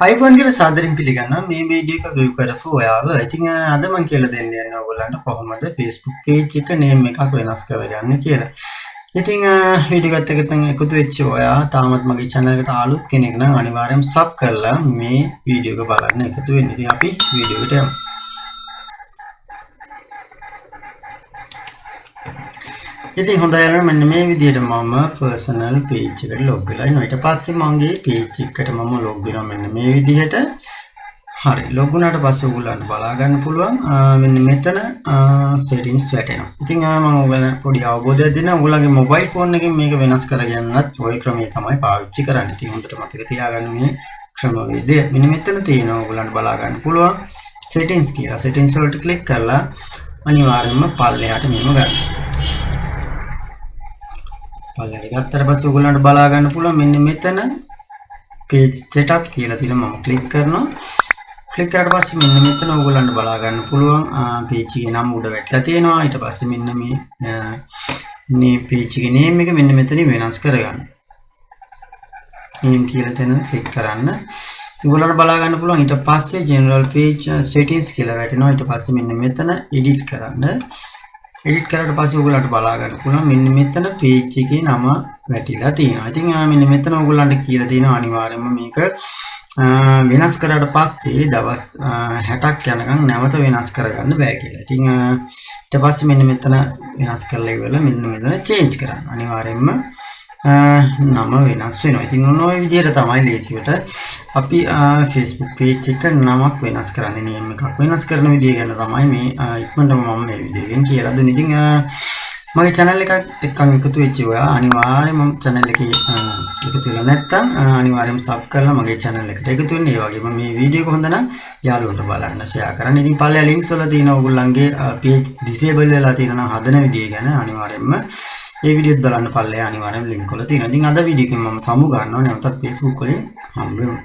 අයිබෝන් කියලා සාදරයෙන් පිළිගන්නවා මේ වීඩියෝ එක view කරපු ඔයාව. ඉතින් අද මම කියලා දෙන්න යන්නේ ඔයගොල්ලන්ට කොහොමද Facebook page එක name එකක් වෙනස් කරගන්නේ කියලා. ඉතින් වීඩියෝ එකත් එක්ක එකතු වෙච්ච ඔයා තාමත් මගේ channel එකට අලුත් කෙනෙක් නම් අනිවාර්යයෙන්ම sub කරලා මේ වීඩියෝ එක බලන්න එකතු වෙන්න. ඉතින් අපි වීඩියෝ එකට යමු. ඉතින් හොඳයි යාළුවනේ, මෙන්න මේ විදිහට මම personal page එකට log වෙලා ඉන්නවා. ඊට පස්සේ මගේ page එකට මම log වෙනවා මෙන්න මේ විදිහට. හරි, log වුණාට පස්සේ ඔයගොල්ලන්ට බලා ගන්න පුළුවන් මෙන්න මෙතන settings වැටෙනවා. ඉතින් මම ඔයගොල්ලන්ට පොඩි අවබෝධයක් දෙන්නම්. ඔයගොල්ලන්ගේ mobile phone එකෙන් මේක වෙනස් කරගන්නත් ওই ක්‍රමය තමයි පාවිච්චි කරන්නේ. ඉතින් හොඳට මතක තියාගන්න මේ ක්‍රමවේදය. මෙන්න මෙතන තියෙනවා ඔයගොල්ලන්ට බලා ගන්න පුළුවන් settings කියලා. Settings වලට click කරලා අනිවාර්යයෙන්ම පල්ලෙහාට මෙහෙම ගන්න. පල්ලෙහාට ගත්තට පස්සේ ඔයගොල්ලන්ට බලා ගන්න පුළුවන් මෙන්න මෙතන page setup කියලා තියෙනවා. මම ක්ලික් කරනවා. ක්ලික් කරාට පස්සේ මෙන්න මෙතන ඔයගොල්ලන්ට බලා ගන්න පුළුවන් page එකේ නම උඩ වැටලා තියෙනවා. ඊට පස්සේ මෙන්න මේ page එකේ name එක මෙන්න මෙතනින් වෙනස් කරගන්න. Name කියලා තැන ක්ලික් කරන්න. ඔයගොල්ලන්ට බලා ගන්න පුළුවන් ඊට පස්සේ general page settings කියලා වැටෙනවා. ඊට පස්සේ මෙන්න මෙතන edit කරන්න. එඩිට් කරාට පස්සේ ඔයගොල්ලන්ට බලා ගන්න පුළුවන් මෙන්න මෙතන page එකේ නම වැටිලා තියෙනවා. ඉතින් මෙන්න මෙතන ඔයගොල්ලන්ට කියලා තියෙනවා අනිවාර්යයෙන්ම මේක වෙනස් කරාට පස්සේ දවස් 60ක් යනකම් නැවත වෙනස් කරගන්න බෑ කියලා. ඉතින් ඊට පස්සේ මෙන්න මෙතන වෙනස් කරලා ඉවරලා මෙන්න මෙතන චේන්ජ් කරන්න. අනිවාර්යයෙන්ම නම වෙනස් වෙනවා. ඉතින් ඔන්න ඔය විදිහට තමයි ලේසියට අපි Facebook page එක නමක් වෙනස් කරන්නේ, name එකක් වෙනස් කරන විදිය ගැන තමයි මේ ඉක්මනටම මම මේ වීඩියෝ එකෙන් කියලා දුන්නේ. ඉතින් මගේ channel එකත් එක්කන් එකතු වෙච්ච ඔයා අනිවාර්යයෙන්ම channel එකේ එකතු වෙලා නැත්නම් අනිවාර්යයෙන්ම sub කරලා මගේ channel එකට එකතු වෙන්න. ඒ වගේම මේ වීඩියෝ එක හොඳ නම් යාළුවන්ට බලන්න share කරන්න. ඉතින් පල්ලෙහා links වල තියෙන ඔයගොල්ලන්ගේ page disable වෙලා තියෙනවා නම් හදන විදිය ගැන අනිවාර්යයෙන්ම ඒ වීඩියෝත් බලන්න පල්ලෙහා අනිවාර්යයෙන්ම link වල තියෙනවා. ඉතින් අද වීඩියෝ එකෙන් මම සමු ගන්නවා. නැවතත් Facebook වලින් හම්බ වෙමු.